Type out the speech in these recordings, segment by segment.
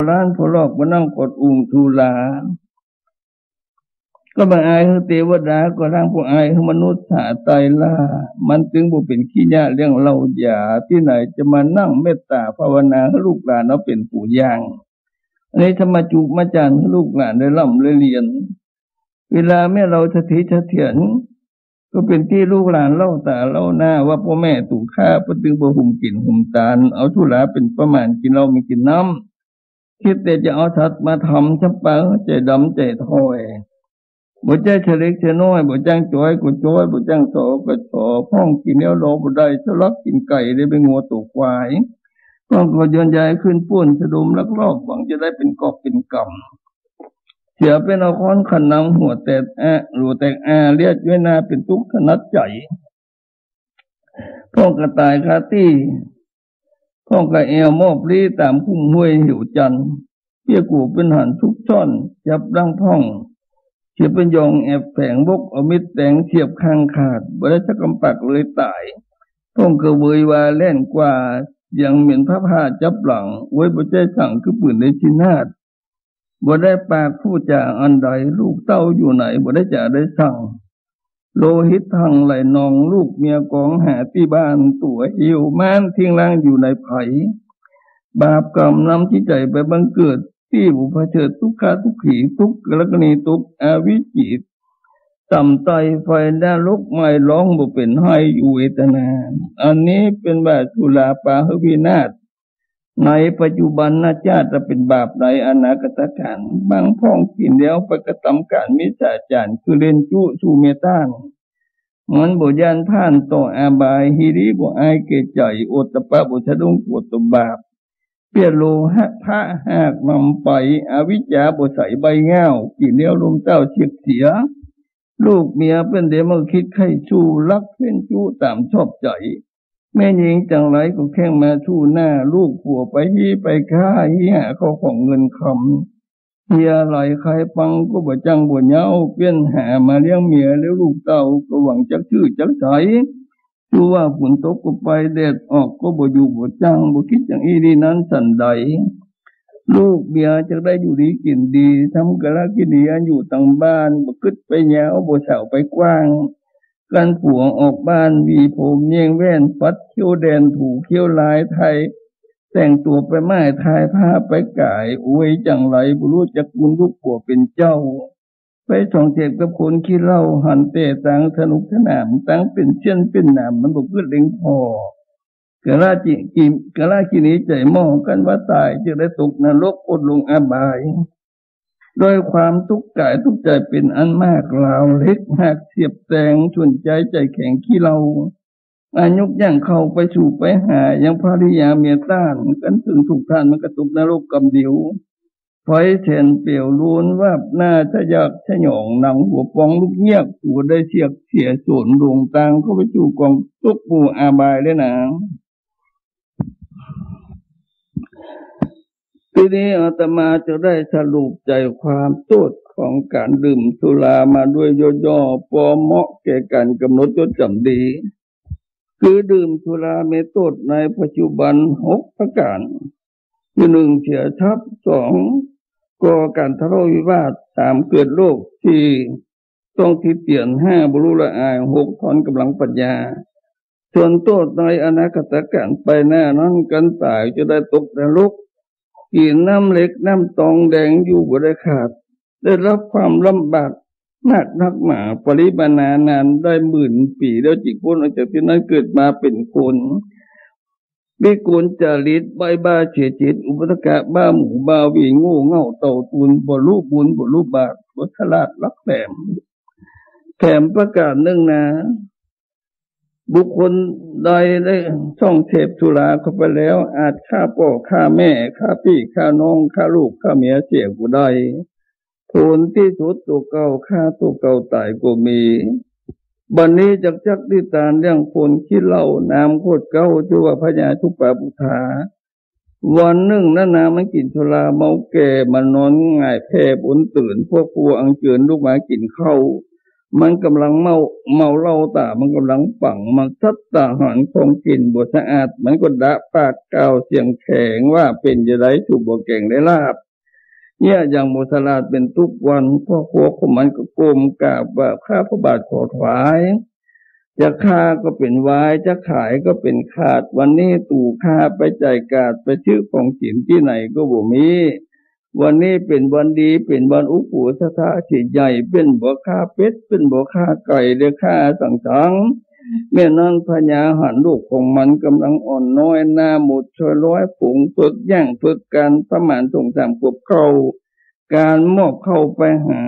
ລານຜູ້ຫຼອກມານັ່ງກອດອຸ້ງສຸລາ ກໍບໍ່ອາຍຄືເທວະດາ ກໍທັງບໍ່ອາຍຄືມະນຸດສາຕາຍລ່າ ມັນຈຶ່ງບໍ່ເປັນຂີ້ຍາລ້ຽງເຫຼົ້າຢາ ທີ່ໃດຈະມານັ່ງເມດຕາພາວະນາ ໃຫ້ລູກຫຼານເຮົາເປັນຕົວຢ່າງ ອັນນີ້ທຳມະຈຸມາຈານ ໃຫ້ລູກຫຼານໄດ້ລ່ຳໄດ້ລຽນ ເວລາແມ່ເຫຼົ້າສະຖິດສະຖຽນ ກໍເປັນທີ່ລູກຫຼານເລົ່າຕາເລົ່າໜ້າວ່າ ພໍ່ແມ່ຕົວຂ້າເພິ່ນຈຶ່ງບໍ່ຫຸມກິນຫຸມທານ ເອົາສຸລາເປັນປະມານ ກິນເຫຼົ້າແມ່ນກິນນ້ຳ ຄິດແຕ່ຈະເອົາສັດມາທຳຊຳປາ ໃຈດຳໃຈຖອຍ ບໍ່ໃຈ້ສະເລັກສະນ້ອຍ ບໍ່ຈ້າງຈ້ອຍກໍຈ້ອຍ ບໍ່ຈ້າງສໍກໍສໍ ພ້ອງກິນແລ້ວລໍບໍ່ໄດ້ ສະລັກກິນໄກ່ໄດ້ເປັນງົວໂຕຄວາຍ ພ້ອງກໍຍ້ອນຍ້າຍຂຶ້ນໂປ້ນ ສະດົມລັກລອບ ຫວັງຈະໄດ້ເປັນກອບເປັນກຳ ເສຍເປັນອາຄອນຂັນນຳ ຫົວແຕກອາ ຫົວແຕກອາ ລຽດຍ້ວຍໜ້າເປັນທຸກຖະໜັດໃຈ ພ້ອງກະຕາຍຄາຕີ້ ພ້ອງກະແອວມອບລີ້ຕາມຄຸ້ມຫ້ວຍຫິວຈັນ ເປັນກາເປັນຫັນຊຸກຊ່ອນ ຈັບດັງພ້ອງ ສຽບເປັນຢອງແອບແຝງ ບົກເອົາມິດແຕງສຽບຂ້າງຂາດ ບໍ່ໄດ້ສັກກຳປັກເລີຍຕາຍ ພ້ອງກະເວີຍວ່າແລ່ນກວ່າ ສຽງເໝັນຜ້າຜ້າຈັບຫຼັງ ໂອຍບໍ່ໃຈ້ສັງຄືປືນໄດ້ຊິນາດ ບໍ່ໄດ້ປາກຜູ້ຈາອັນໃດ ລູກເຕົ້າຢູ່ໃນບໍ່ໄດ້ຈາໄດ້ສັ່ງ ໂລຫິດທັງໄຫຼນອງ ລູກເມຍກອງຫາທີ່ບ້ານ ຕົວຫິວມ້ານຖິ້ງລ້າງຢູ່ໃນໃຜ ບາບກຳນຳຈິດໃຈໄປບັງເກີດ ທີ່ບໍ່ປະເສີດ ທຸກຂະທຸກຂີ ທຸກກະລະກະນີຕົກອະວິຈິດ ຕ່ຳໄຕ້ໄຟນະລົກ ໝາຍຮ້ອງບໍ່ເປັນໄຫ້ຢູ່ເວທະນາ ອັນນີ້ເປັນວ່າສຸລາປາຫຶວິນາດ ໃນປັດຈຸບັນນະຈາດ ແລະ ເປັນບາບໃນອະນາກະຕະການ ບາງພ້ອງກິນແລ້ວໄປກະທຳການມິດສາຈານ ຄືຫຼິ້ນຈຸສູ່ແມ່ຕ່າງ ມັນບໍ່ຢ້ານຜ່ານຕໍ່ອາບາຍ ຫິລິບໍ່ອາຍແກ່ໃຈ ໂອດຕະປະບໍ່ສະດຸ້ງກົວຕົວບາບ ປຽດໂລຫະພະຫາກນຳໄປ ອະວິດຈາບໍ່ໃສໃບຫຍ້າວ ກິນແລ້ວລົມເຕົ້າສຽກເສຍ ລູກເມຍເປັນເດມາຄິດໄຂ້ຊູ່ ລັກເວັ້ນຈຸຕາມຊອບໃຈ ແມ່ຍິງຈັ່ງໃດກໍແຂ່ງມາສູ້ໜ້າ ລູກຜົວໄປຮີ້ໄປຄ້າ ຮີ້ຫາເຂົ້າຂອງເງິນຄຳ ເຮຍໄຫຼຂາຍປັງກໍບໍ່ຈັ້ງບໍ່ເຍົາ ປ່ຽນຫາມາລ້ຽງເມຍແລ້ວລູກເຕົ້າ ກໍຫວັງຈັກຊື່ຈັກໃສ ຄືວ່າຝົນຕົກກໍໄປ ແດດອອກກໍບໍ່ຢູ່ບໍ່ຈັ້ງ ບໍ່ຄິດຫຍັງອີ່ຫຼີນັ້ນສັນໃດ ລູກເມຍຈັກໄດ້ຢູ່ດີກິນດີ ທຳກະລະກິນດີອັນຢູ່ທາງບ້ານ ບໍ່ຄິດໄປຍາວ ບໍ່ສາວໄປກວ້າງ ກັນຜົວອອກບ້ານ ຫວີຜົມແຍງແວ່ນ ປັດຄິ້ວແດນ ຖູຄິ້ວລາຍ ຖ່າຍ ແຕ່ງຕົວໄປໝ້າຍ ຖ່າຍພາບໄປກາຍ ອວຍຈັ່ງໃດບໍ່ຮູ້ຈັກບຸນ ລູກຜົວເປັນເຈົ້າ ໄປສອງເສບກັບຄົນຂີ້ເຫຼົ້າ ຫັນແຕ່ຕ່າງສະໜຸກສະໜານ ຕ່າງເປັນເຊັ່ນເປັນໜາມ ມັນບໍ່ຄິດເລັງພໍ ກະລາຈິ ກະລາກິນີໃຈໝໍ້ ຄັນວ່າຕາຍຈະໄດ້ຕົກນະລົກ ອົດລົງອະບາຍ ດ້ວຍຄວາມທຸກກາຍທຸກໃຈເປັນອັນມາກ ລາວເຫຼັກຫາກສຽບແຕງ ຊົນໃຈໃຈແຂງຂີ້ເຫຼົ້າ ອາຍຸຍ່າງເຂົ້າໄປສູ່ໄປຫາ ຍັງພະລິຍາເມຍຕ້ານ ກັນເຖິງທຸກທ່ານມັນກະຕົກນະລົກກຳດຽວ ໄຟແສນເປວໂລນ ວາບໜ້າສະຢາກສະຫຍອງ ໜັງຫົວປ່ອງລຸກຍຽກ ຫົວໄດ້ສຽກເສຍໂສນ ໂດ່ງຕ່າງເຂົ້າໄປສູ່ກອງຕົກປູອາບາຍແລ້ວນາ. ທີນີ້ອາດຕະມາຈະໄດ້ສະຫຼຸບໃຈຄວາມໂທດຂອງການດື່ມສຸລາມາດ້ວຍຫຍໍ້ໆ ພໍເໝາະແກ່ການກຳນົດຈົດຈຳດີ ຄືດື່ມສຸລາມີໂທດໃນປັດຈຸບັນຫົກປະການ ຄື ໜຶ່ງ ເສຍຊັບ, ສອງ ກໍ່ການທະເລາະວິວາດ, ສາມ ເກີດໂລກ, ສີ່ ຕ້ອງຕິຕຽນ, ຫ້າ ບໍ່ຮູ້ລະອາຍ, ຫົກ ຖອນກຳລັງປັນຍາ. ສ່ວນໂທດໃນອະນາຄະຕະການໄປໜ້ານັ້ນ ຄັນຕາຍຈະໄດ້ຕົກນະລົກ, ກິນນ້ຳເຫຼັກນ້ຳຕອງແດງຢູ່ບໍ່ໄດ້ຂາດ, ໄດ້ຮັບຄວາມລຳບາກໜັກນັກໜາ, ປະລິມານານນານໄດ້ໝື່ນປີແລ້ວ ຈຶ່ງພົ້ນອອກຈາກທີ່ນັ້ນເກີດມາເປັນຄົນ. ວິກົນຈະລິດ ໃບ້ບ້າເສຍຈິດ ອຸປະທະກະບ້າໝູບ້າຫວີ ໂງ່ເຫງົ້າເຕົ່າຕຸນ ບໍ່ຮູ້ບຸນບໍ່ຮູ້ບາບ ບໍ່ສະຫຼາດລັກແຫຼມ ແຖມປະການໜຶ່ງນາ ບຸກຄົນໃດໄດ້ຊ່ອງເສບສຸລາເຂົ້າໄປແລ້ວ ອາດຂ້າພໍ່ຂ້າແມ່ ຂ້າພີ່ຂ້ານ້ອງ ຂ້າລູກຂ້າເມຍເສຍກໍໄດ້. ຜົນທີ່ສຸດຕົວເກົ່າຂ້າຕົວເກົ່າຕາຍກໍມີ. ບັດນີ້ຈັກຈັກນິທານເລື່ອງຄົນຂີ້ເຫຼົ້າ ນາມໂຄດເກົ່າ ຊື່ວ່າພະຍາທຸປາບຸທາ. ວັນໜຶ່ງນານາມັນກິນສຸລາເມົາແກ່ ມັນນອນຫງາຍແຜ່ບົນເຕີນ ພວກຜູ້ອັງເຈີນລຸກມາກິນເຂົ້າ ເ ມັນກຳລັງເມົາ ເມົາເຫຼົ້າ ຕາມັນກຳລັງປັງ ມັນສັດຕາຫານຂອງກິນບໍ່ສະອາດ ມັນກໍດະປາກກ່າວສຽງແຂງວ່າ ເປັນຈັ່ງໃດສູບໍ່ແກງໄດ້ລາບ? ເຍຍຍັງບໍ່ສະຫຼາດເປັນທຸກວັນ ຄອບຄົວຂອງມັນກໍກົ້ມກາບວ່າ ຂ້າພະບາດຂໍຖວາຍ ຈະຄ້າກໍເປັນວາຍ ຈະຂາຍກໍເປັນຂາດ ວັນນີ້ຕູຂ້າໄປຈ່າຍກາດ ໄປຊື້ຂອງກິນທີ່ໃດກໍບໍ່ມີ ວັນນີ້ເປັນວັນດີ ເປັນວັນອຸໂບສະຖາທີ່ໃຫຍ່ ເປັນບໍ່ຂ້າເປັດ ເປັນບໍ່ຂ້າໄກ່ ແລະຂ້າສັງສັງ. ແມ່ນັ້ນພະຍາຫັນລູກຂອງມັນກຳລັງອ່ອນນ້ອຍ ໜ້າໝົດຊ່ອຍລອຍ ຜົງເພິກແຍ່ງເພິກກັນ ປະມານສອງສາມກົບເຂົ້າ ການມອບເຂົ້າໄປຫາ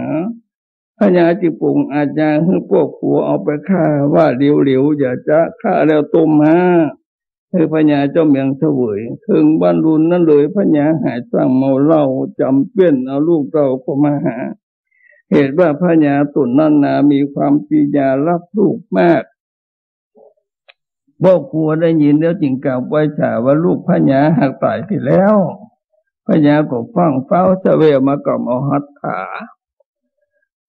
ພະຍາຈຶ່ງປົງອາດຍາໃຫ້ພວກຜົວເອົາໄປຂ້າ ວ່າເຫຼວໆ ຢ່າຈະຂ້າແລ້ວຕົ້ມມາ ໃຫ້ພະຍາເຈົ້າເມືອງສະເຫວີຍ. ເຖິງວັນລຸນນັ້ນເລີຍ ພະຍາຫາຍສັ່ງເມົາເຫຼົ້າ ຈຳເປັນເອົາລູກເຕົ້າເຂົ້າມາຫາ ເຫດວ່າພະຍາຕົນນັ້ນນາມີຄວາມປິຍາລັກລູກມາກ. ພວກຜົວໄດ້ຍິນແລ້ວຈຶ່ງກາບໄຫວ້ສາວ່າ ລູກພະຍາຫາກຕາຍເສຍແລ້ວ. ພະຍາກໍຟັ່ງຟ້າວສະແຫວວມາກຳເອົາຫັດຂາ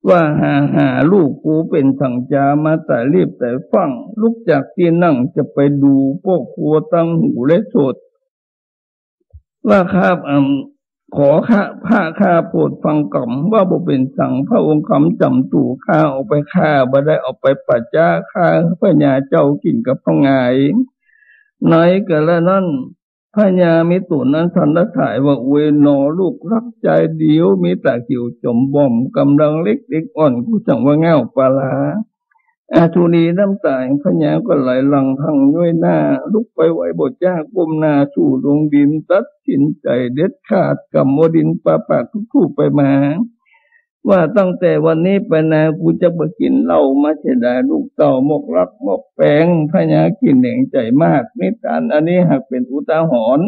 ວ່າ ຫາ ຫາ ລູກກູເປັນສັງຈາມາຕາຍລີບຕາຍຟັ່ງ ລຸກຈາກທີ່ນັ່ງຈະໄປດູ ພວກຜົວຕັ້ງຫູແລະສົດ ວ່າຂ້າ ອຳ ຂໍຂ້າ ພະຂ້າໂປດຟັງກຳ ວ່າບໍ່ເປັນສັງ ພະອົງຄຳຈຳຕູຂ້າເອົາໄປຂ້າ ບໍ່ໄດ້ເອົາໄປປະຈາຂ້າ ພະຍາເຈົ້າກິນກັບເຂົາງ່າຍ. ໃນກາລະນັ້ນ ພະຍາມີຕົນອັນສັນລະສາຍວ່າ ໂອຍໜໍ ລູກລັກຊາຍດຽວ ມີຕາຂຽວຈອມບອມ ກຳລັງເລັກເດັກອ່ອນ ຄືຈັ່ງວ່າງ່າວປາລາ. ອາທຸລີນ້ຳຕາແຫ່ງພະຍາກໍໄຫຼຫຼັ່ງທັງຍ້ອຍໜ້າ ລຸກໄປໄຫວ້ບໍ່ຈ້າ ກົ້ມໜ້າສູ່ລົງດິນ ຕັດສິນໃຈເດັດຂາດ ກຳເອົາດິນປະປາກທຸບໆໄປມາ ວ່າ ຕັ້ງແຕ່ວັນນີ້ໄປໜ້າ ກູຈະບໍ່ກິນເຫຼົ້າ ມາເສຍດາຍລູກເຕົ້າ ໝອກລັກໝອກແປງ ພະຍາກິນແຮງໃຈມາກ. ນິທານອັນນີ້ຫາກເປັນອຸທາຫອນ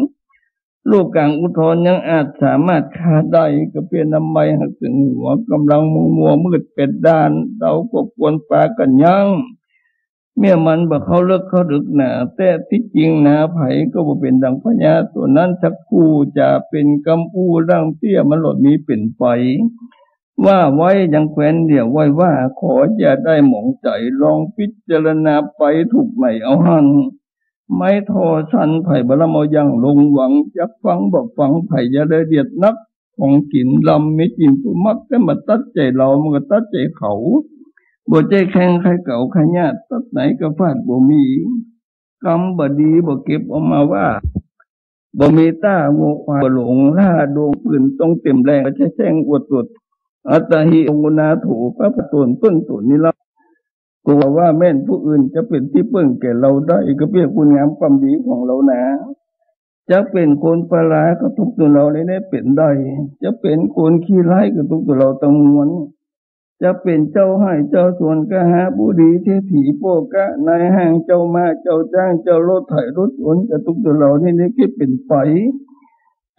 ລູກກາງອຸທອນຍັງອາດສາມາດຂ້າໄດ້ ກະເປັນນຳໄມ້ຫັກເຖິງຫົວ ກຳລັງມົວມືດແປດດ້ານ ເຮົາກໍຄວນປາກັນຍັງ ເມຍມັນບໍ່ເຂົ້າເລິກເຂົ້າເດິກໜາ ແຕ່ທີ່ຈິງໜາ ໃຜກໍບໍ່ເປັນດັ່ງພະຍາຕົວນັ້ນ ສັກຄູ່ຈະເປັນກຳອູ່ດັ່ງເຕ້ຍ ມັນຫຼອດມີເປັນໄປ ວ່າໄວ້ຍັງແຂວນດຽວໄວ້ວ່າ ຂໍຢ່າໄດ້ໝອງໃຈ ລອງພິຈາລະນາໄປ ທຸກໄໝເອົາຫັ້ນ ໄມ້ທໍ່ສັ້ນ ໃຜບໍ່ລຳເອົາຢ່າງລົງວັງ ຈັກຟັງບໍ່ຟັງ ໃຜຢ່າໄດ້ດຽດໜັກ ຂອງກິນລຳມີກິນຜູ້ມັກ ແຕ່ມາຕັດໃຈເຮົາ ມັນກໍຕັດໃຈເຂົາ ບໍ່ໃຈແຂ່ງໃຄເກົ່າໃຄຍາດ ຕັດໃນກໍຟາດບໍ່ມີ ກຳບໍ່ດີບໍ່ເກັບເອົາມາວ່າ ບໍ່ມີຕາງົວຄວາຍບໍ່ຫຼົງ ລ່າດົງປືນຕ້ອງເຕັມແລງ ບໍ່ໃຈແຊ່ງອວດຕົດ ອັດຕະຫິໂອໂນໂທ ປະພະຕົນເພິ່ງຕົນນີ້ລະ ກໍວ່າແມ່ນຜູ້ອື່ນຈະເປັນທີ່ເພິ່ງແກ່ເຮົາໄດ້ ກໍເປັນຄຸນງາມຄວາມດີຂອງເຮົານາ ຈັກເປັນຄົນປະຫຼາຍກໍຕົກຕົນເຮົານີ້ແຫຼະເປັນໄດ້ ຈັກເປັນຄົນຂີ້ຮ້າຍກໍຕົກຕົນເຮົາທັງມວນ ຈັກເປັນເຈົ້າໄຮ່ເຈົ້າສວນ ຄະຫະບໍດີ ເສດຖີ ໂພກະ ນາຍຫ້າງ ເຈົ້າມ້າເຈົ້າຊ້າງ ເຈົ້າລົດໄຖລົດຍົນ ກໍຕົກຕົນເຮົານີ້ແຫຼະເປັນໄປ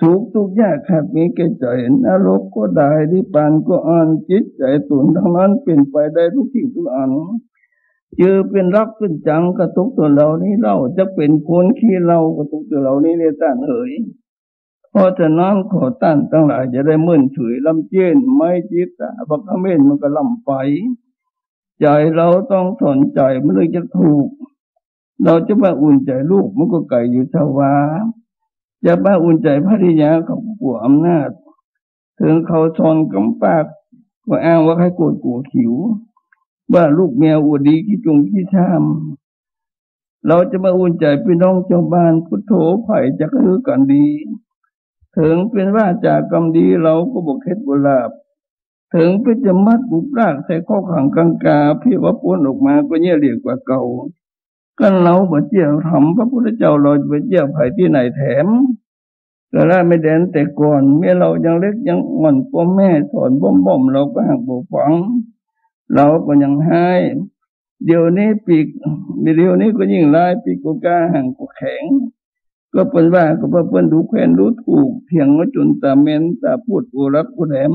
ທຸກທຸກຍາກຫາກມີແກ່ໃຈ ນະລົກກໍໄດ້ ນິບພານກໍອ່ອນ ຈິດໃຈຕົນທັງນັ້ນເປັນໄປໄດ້ທຸກສິ່ງທຸກອັນ ຈື່ເປັນຫຼັກເປັນຈັງກະຕົກຕົວເຫຼົ່ານີ້ເລົ່າ ຈັກເປັນຄົນຂີ້ເຫຼົ້າກະຕົກຕົວເຫຼົ່ານີ້ເດທ່ານເອີຍ. ເພາະສະນັ້ນ ຂໍທ່ານທັງຫຼາຍຢ່າໄດ້ເມີນເສີຍລຳເຈີນ ໄມ້ຈີຕາບັກຂະເໝນມັນກະລຳໄປ ໃຈເຮົາຕ້ອງສອນໃຈມັນເລີຍຈະທຸກ ເຮົາຈະມາອຸ່ນໃຈລູກມັນກໍໄກຢູ່ຊະຫວາ ຈະມາອຸ່ນໃຈພັນລະຍາເຂົາກໍກົວອຳນາດ ເຖິງເຂົາສອນກຳປາກກໍອ້າງວ່າໃຄໂກດກົວຂິວ ວ່າລູກເມຍອວດດີຂີ້ຈົງຂີ້ຊ້ຳ ເຮົາຈະມາອຸ່ນໃຈພີ່ນ້ອງເຈົ້າບ້ານ ພຸດໂທ ໃຜຈັກຄືກັນດີ ເຖິງເປັນວາຈາກຳດີເຮົາກໍບໍ່ເຂັດບໍ່ລາບ ເຖິງເປັນຈະມັດປຸບລາກໃສ່ຂໍ້ຂັງກາງກາ ເພວ່າປົນອອກມາກໍແຍ່ວຫຼຽວກວ່າເກົ່າ ຄັນເຮົາບໍ່ເຊື່ອທຳ ພະພຸດທະເຈົ້າເຮົາຈະໄປເຊື່ອໃຜທີ່ໄຫນແຖມ ກາລະແມ່ແດນແຕ່ກ່ອນ ເມຍເຮົາຍັງເລັກຍັງອ່ອນ ພໍ່ແມ່ສອນບ້ອມໆ ເຮົາກໍຫາກບໍ່ຟັງ ເຮົາກໍຍັງຮ້າຍ ດຽວນີ້ປີກ ດຽວນີ້ກໍຍິ່ງຮ້າຍ ປີກກໍກ້າ ຫາງກໍແຂງ ກໍເພິ່ນວ່າ ກໍເພາະເພິ່ນດູແຄນດູຖູກ ຖຽງເອົາຈົນຕາແມ່ນຕາປູດ ໂອລັກໂອແຫຼມ.